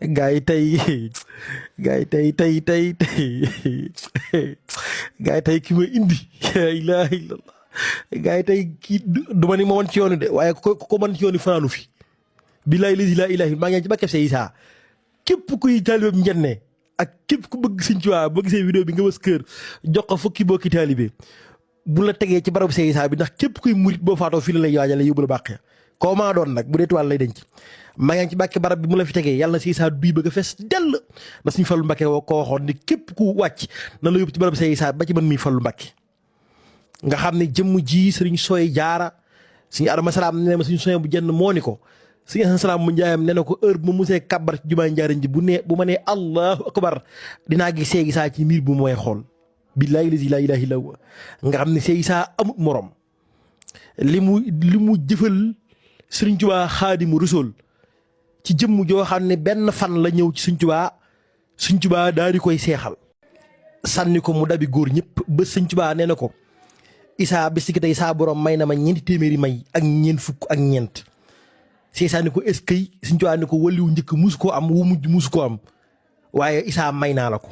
gaa yi tey gaa yi tey ki ma indi la ilaha illallah gaa yi tey kii du ma ni ma mën ci yoonu de waaye ko mën ci yoonu fanaanu fi billahi la ilaha maa ngi ci bakkeb sa Isaa képp kuy taalibe njenne ak képp ku bëgg Sëñ Tuubaa bëgg seen vidéo bi nga wës kër jox ko fukki bokki taalibe bu la tegee ci barabu sa Isaa bi ndax képp kuy murit boo faatoo fii la lay waajale yóbbu la bàq koo maa doon nag bu dee tuwaal lay denc maa ngi ci bàkki barab bi mu la fi tegee yàlla na sa Isaa duy bëgg a fees dell na Sëñ Fallu Mbàkke ko waxoon ni képp ku wàcc na la yóbbu ci barabu sa Isaa ba ci man mii Fallu Mbàkke nga xam ne jëmm ji sëriñ sooy jaara suñu adama salaam ne ma suñu soye bu jenn moo ni ko suñu asan salaam mu njaayam ne na ko heure bu ma musee kàbbar ci jumaa njaariñ ji bu ma nee allahu akbar dinaa gis Seex Isaa ci miir bu mooy xool billaahi lazi laa ilaaha illaa huwa nga xam ne Seex Isaa amut morom li mu jëfal Sëriñ Tuubaa Xaadimu Rasuul ci jëmm joo xam ne benn fan la ñëw ci Sëriñ Tuubaa daal di koy seexal sànni ko mu dabi góor ñëpp ba Sëriñ Tuubaa nee na ko Isaa bis ki tey saa borom may na ma ñeenti téeméeri may ak ñeent fukk ak ñeent Seex Isaa ni ko est-ce que Sëriñ Tuubaa ni ko waliwu njëkk musu koo am wu mujj musu koo am waaye Isaa may naa la ko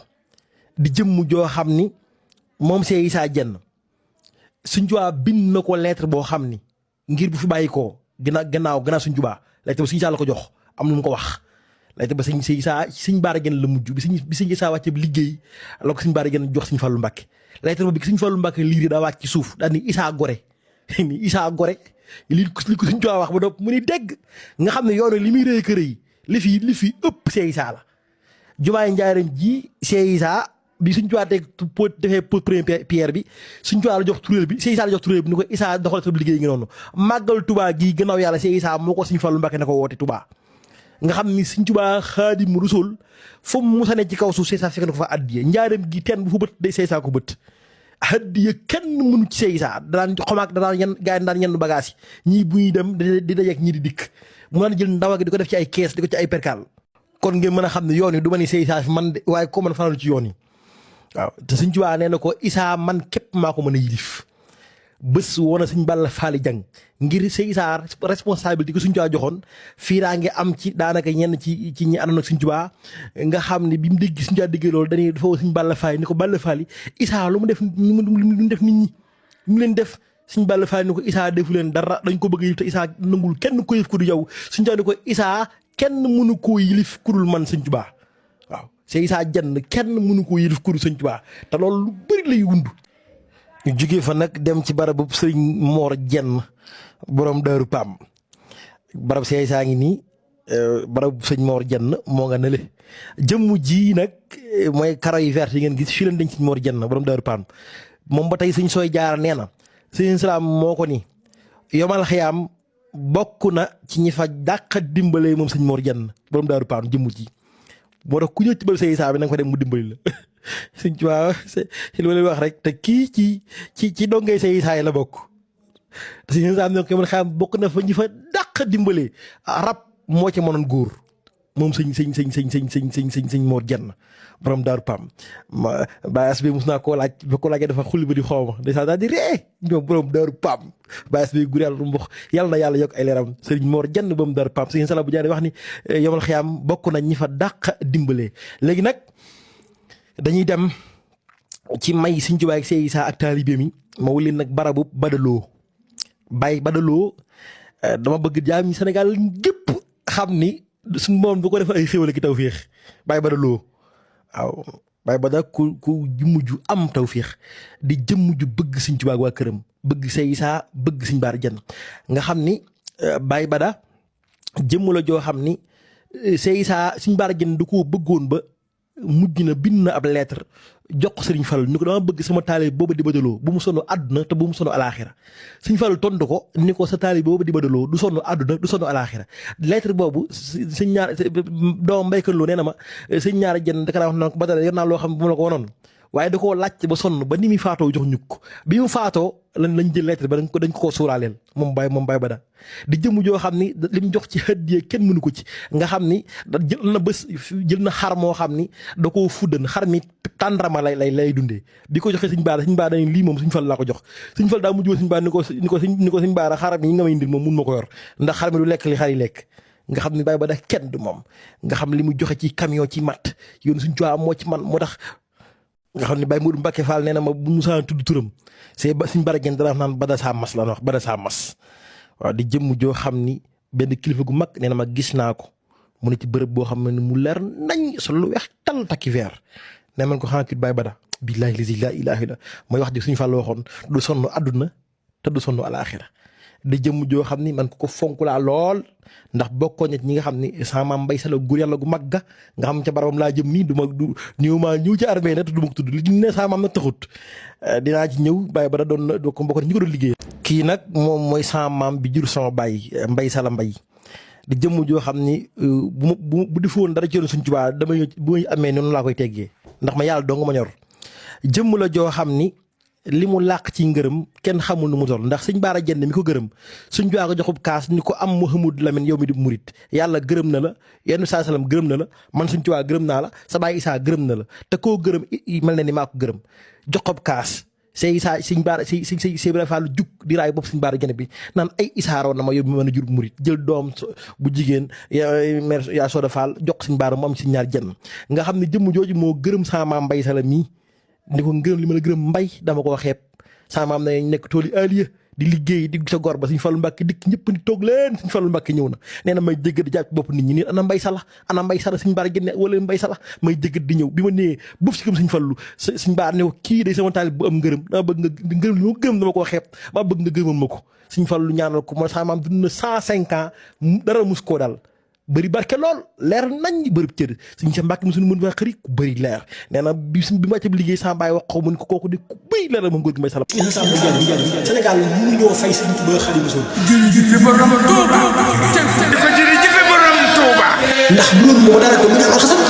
di jëmm joo xam ni moom Seex Isaa Jenn Sëriñ Tuubaa bind na ko lettre boo xam ni ngir bu fi bàyyi koo gannaaw Sëriñ Tuubaa lettre ba Sëriñ Isaa la ko jox am lu mu ko wax lettre ba Sëriñ Isaa Sëriñ Baara Jenn la mujj bi Sëriñ Isaa wàcce bi liggéey la ko Sëriñ Baara Jenn jox Sëriñ Fallu Mbàkke lettre ba bi Sëriñ Fallu Mbàkke liir daa wàcc ci suuf daal ni Isaa gore ni Isaa gore li ko Sëriñ Tuubaa wax ba dopp mu ni dégg nga xam ne yoonu li muy rëy kër yi li fi ëpp Seex Isaa la jumaay njaareem ji Seex Isaa bi Sëriñ Tuubaa defee première pierre bi Sëriñ Tuubaa la jox turéel bi Seex Isaa la jox turéel bi ni ko Isaa doxal sa liggéey ngi noonu màggal Tuubaa gi gannaaw yàlla Seex Isaa moo ko Sëriñ Fallu Mbàkke ne ko woote Tuubaa nga xam ni Sëriñ Tuubaa Xaadimu Rasuul fu mu musa ne ci kaw suuf Seex Isaa fekk na ko fa addiye njaareem gi teen bu fu bët day Seex Isaa ko bët addiye kenn mënu ci Seex Isaa daan xomaak daan yenn gaa yi daan yenn bagage yi ñii bu ñuy dem di dajeek ñii di dikk mu daan jël ndaw gi di ko def ci ay kees di ko ci ay perkaal kon ngeen mën a xam ne yoon yi du ma ni Seex Isaa fi man de waaye ko mën fanal ci yoon yi waaw te Sëriñ Tuubaa nee na ko Isaa man képp maa ko mën a yilif bés woon na Sëriñ Balla Faali Jang ngir Seex Isaa responsabilité ko Sëriñ Tuubaa joxoon fii daa ngi am ci daanaka ñenn ci ñi àndoon ak Sëriñ Tuubaa nga xam ne bi mu dégg Sëriñ Tuubaa déggee loolu dañuy dafa woo Sëriñ Balla Faali ni ko Balla Faali Isaa lu mu def nit ñi ñu leen def Sëriñ Balla Faali ni ko Isaa defu leen dara dañ ko bëgg a yilif te Isaa nangul kenn ko yilif ku du yow Sëriñ Tuubaa ni ko Isaa kenn mënu koo yilif ku dul man Sëriñ Tuubaa waaw Seex Isaa Jenn kenn mënu koo yilif ku dul Sëriñ Tuubaa te loolu lu bëri lay wund ñu jugee fa nag dem ci barabu Sëriñ Moor Jenn borom Daaru Pam barab Seex Isaa ngi nii barabu Sëriñ Moor Jenn moo nga nële jëmm ji nag mooy karo yi vert yi ngeen gis fii leen dañ Sëriñ Moor Jenn borom Daaru Pam moom ba tey Sëriñ Sooy Jaara nee na Sëriñ Salaam moo ko ni yomal xiyaam bokk na ci ñi fa dàq dimbale moom Sëriñ Moor Jenn borom Daaru Pam jëmm ji moo tax ku ñëw ci barabu Seex Isaa bi na nga fa dem mu dimbali la Sëriñ Tuubaa si li ma leen wax rek te kii ci dongay Seex Isaa la bokk te Sëriñ Isaa ne ko man xam bokk na fa ñi fa dàq dimbale rab moo ci mënoon góor moom sëñ Moor Jenn borom Daaru Pam ma baas bi mos naa koo laaj ba ko laajee dafa xulli ba di xaw ma ndeysaan daal di ree ñoom borom Daaru Pam baas bi gur yàlla mbox yàlla na yàlla yokk ay leeram Sëriñ Moor Jenn borom Daaru Pam Sëriñ Sala bu jaane wax ni yomal xiyaam bokk na ñi fa dàq dimbale léegi nag dañuy dem ci may Sëriñ Tuubaa ak Seex Isaa ak taalibe mi ma wul leen nag barabu Badaloo Baye Badaloo dama bëgg jaam ñi Sénégal gépp xam ni suñu moom bu ko defal ay xéwal ki tawféex Baye Badaloo waaw Baye Bada ku jëmm ju am tawféex di jëmm ju bëgg Sëriñ Tuubaa ak waa këram bëgg Seex Isaa bëgg Sëriñ Baara Jenn nga xam ni Baye Bada jëmm la joo xam ni Seex Isaa Sëriñ Baara Jenn du ko bëggoon ba mujj na bind na ab lettre jox ko Sëriñ Fallu ni ko dama bëgg sama taalib booba di Badaloo bu mu sonn àdduna te bu mu sonn alaaxira Sëriñ Fallu tontu ko ni ko sa taalib booba di Badaloo du sonn àdduna du sonn alaaxira lettre boobu sëñ ñaar doom mbéykan loo nee na ma sëñ ñaar Jenn da ka daa wax naan ko Badara yor naa loo xam ne bu ma la ko wanoon waaye da koo laaj ba sonn ba ni muy faatoo jox ñukk bi mu faatoo lañ jël lettre ba dañ ko koo suuraaleel moom Baye Bada di jëmm joo xam ni lim jox ci hadiya kenn mënu ko ci nga xam ni jël na xar moo xam ni da koo fuddan xar mi tàndarama lay dundee bi ko joxee Sëriñ Baara dañ lii moom Sëriñ Fall laa ko jox Sëriñ Fall daa mujj Sëriñ Baara ni ko Sëriñ Baara xaram yi nga may indil moom mun ma ko yor ndax xar mi du lekk li xar yi lekk nga xam ni Baye Bada kenn du moom nga xam li mu joxe ci camion ci mat yoon suñ tuwaa moo ci man moo tax nga xam ne Baye Modou Mbacke Fall nee na ma bu Moussa tudd turam c'est ba suñ bara gen dana naan Bada saa mas la wax Bada saa mas waaw di jëmm joo xam ni benn kilifa gu mag nee na ma gis naa ko mu ne ci bërëb boo xam ne mu leer nañ solo lu weex tal takki veer nee man ko xanaa kit Baye Bada billaahi lazi laa ilaaha illa mooy wax ji suñu Fall waxoon du sonn àdduna te du sonn alaaxira di jëmm joo xam ni man ko fonk laa lool ndax bokkoo ñi nga xam ni sama maam Mbay Sala góor yàlla gu mag ga nga xam ca barabam laa jëm nii du ma du ñëw ci armée na te du ma ko tudd li ne sama maam na taxut dinaa ci ñëw Baye Bada doon ko mbokk ñi ko doon liggéey. kii nag moom mooy sama maam bi jur sama baay Mbay Sala Mbay di jëmm joo xam ni bu defu woon dara ci yoon suñ Tuubaa damay ñëw bu ma amee noonu laa koy teggee ndax ma yàlla dong ma ñor jëmm la joo xam ni li mu làq ci ngërëm kenn xamul nu mu toll ndax sëñ Baara Jenn mi ko gërëm suñ Tuubaa ko joxub kaas ni ko am Mouhamadou Lamine yow mi di murit yàlla gërëm na la yenn saa salaam gërëm na la man suñ Tuubaa gërëm naa la sa baay Isaa gërëm na la te koo gërëm mel na ni maa ko gërëm joxob kaas say Isaa sëñ Baara si Ibra Fall jug di raay bopp sëñ Baara Jenn bi naan ay Isaa raw na ma yow mi mën a jur murit jël doom bu jigéen mère yaa Soda Fall jox sëñ Baara mu am si ñaar jenn nga xam ne jëmm jooju moo gërëm sama maam Mbay Sala mii ni ko ngërëm li ma la gërëm mbay dama ko xeeb sama maam na nekk tooli aliya di liggéey di sa gor ba suñ Fallu Mbàkke dikk ñëpp ni toog leen suñ Fallu Mbàkke ñëw na nee na may jéggat di jàpp bopp nit ñi nii ana Mbay Sala suñ Baara génne wala Mbay Sala may jéggat di ñëw bi ma nee bëf si kam suñ Fallu suñ Baara ne ko kii day sama taalib bu am ngërëm dama bëgg nga ngërëm li ma gërëm dama koo xeeb maa bëgg nga gërëmal ma ko suñ Fallu ñaanal ko mo sama maam dund na 105 ans dara mus koo dal bëri barke lool leer nañ bërëb cër suñ sa Mbàkke suñu mën waa xëri ku bëri leer nee na bi ma ca liggéey sama baay wax ko mun ko kooku di ku bëri leer la moom góor gi Mbay Sala Sénégal mënu ñoo fay Sëriñ Tuubaa Xaadimu Rasuul jërëjëf borom Tuuba dafa jërëjëf borom Tuuba ndax bu loolu moo dara ko mu ñaan xasam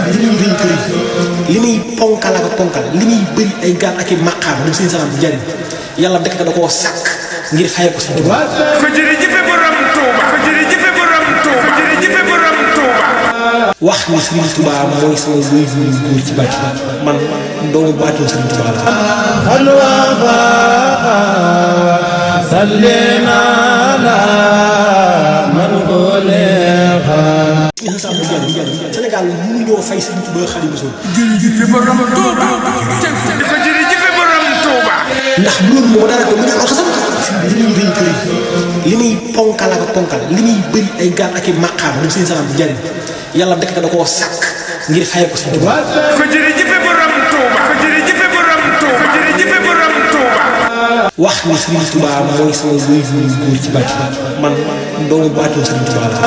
li muy rëy kër li muy ponkal ak ponkal li muy bëri ay gaal ak i maqaam moom seen salaam di jariñ yàlla dekk da koo sàkk ngir fay ko Sëriñ Tuubaa dafa jërëjëf borom Tuuba dafa jërëjëf borom Tuuba jërëjëf borom Tuuba wax ni Sëriñ Tuubaa mooy sama wéy góor ci bàcc man doomu baatum Sëriñ Tuubaa Sénégal mënu ñoo fay Sëriñ Tuubaa Xaadimu Rasuul jërëjëf borom Tuuba dafa jërëjëf borom Tuuba ndax bu loolu moo dara ko mu ñaan xasam li muy rëy kër li muy ponkal ak ponkal li muy bëri ay gaal ak i maqaam moom seen salaam di jariñ yàlla dekk da koo sàkk ngir fay ko Sëriñ Tuubaa dafa jërëjëf borom Tuuba dafa jërëjëf borom Tuuba jërëjëf borom Tuuba wax ni Sëriñ Tuubaa mooy sama wéy góor ci bàcc man doomu baatum Sëriñ Tuubaa la